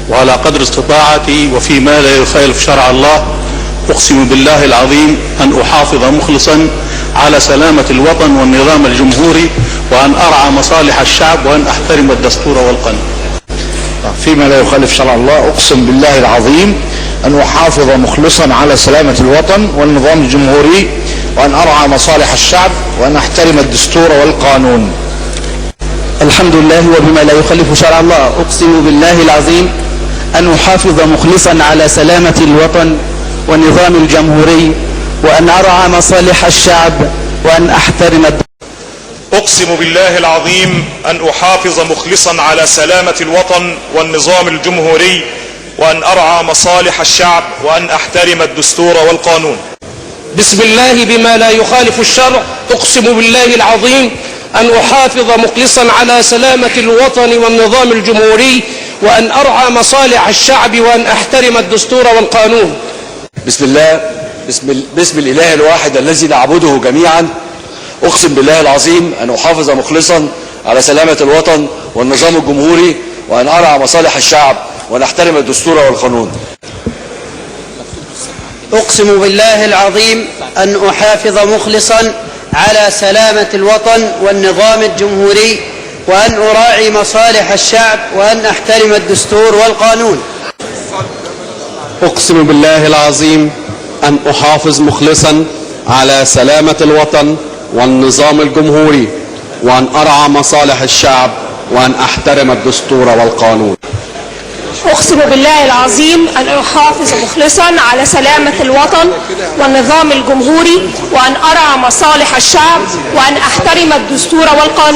وعلى قدر استطاعتي وفيما لا يخالف شرع الله، أقسم بالله العظيم أن أحافظ مخلصا على سلامة الوطن والنظام الجمهوري، وأن أرعى مصالح الشعب، وأن أحترم الدستور والقانون. فيما لا يخالف شرع الله، أقسم بالله العظيم أن أحافظ مخلصا على سلامة الوطن والنظام الجمهوري، وأن أرعى مصالح الشعب، وأن أحترم الدستور والقانون. الحمد لله وبما لا يخالف شرع الله، أقسم بالله العظيم أن أحافظ مخلصا على سلامة الوطن والنظام الجمهوري، وأن أرعى مصالح الشعب، وأن أحترم. أقسم بالله العظيم أن أحافظ مخلصا على سلامة الوطن والنظام الجمهوري، وأن أرعى مصالح الشعب، وأن أحترم الدستور والقانون. بسم الله بما لا يخالف الشرع، أقسم بالله العظيم أن أحافظ مخلصا على سلامة الوطن والنظام الجمهوري، وأن أرعى مصالح الشعب، وأن أحترم الدستور والقانون. بسم الله، باسم الإله الواحد الذي نعبده جميعا، أقسم بالله العظيم أن أحافظ مخلصا على سلامة الوطن والنظام الجمهوري، وأن أرعى مصالح الشعب، وأن أحترم الدستور والقانون. أقسم بالله العظيم أن أحافظ مخلصا على سلامة الوطن والنظام الجمهوري، وأن أراعي مصالح الشعب، وأن أحترم الدستور والقانون. أقسم بالله العظيم أن أحافظ مخلصا على سلامة الوطن والنظام الجمهوري، وأن أرعى مصالح الشعب، وأن أحترم الدستور والقانون. أقسم بالله العظيم أن أحافظ مخلصا على سلامة الوطن والنظام الجمهوري، وأن أرعى مصالح الشعب، وأن أحترم الدستور والقانون.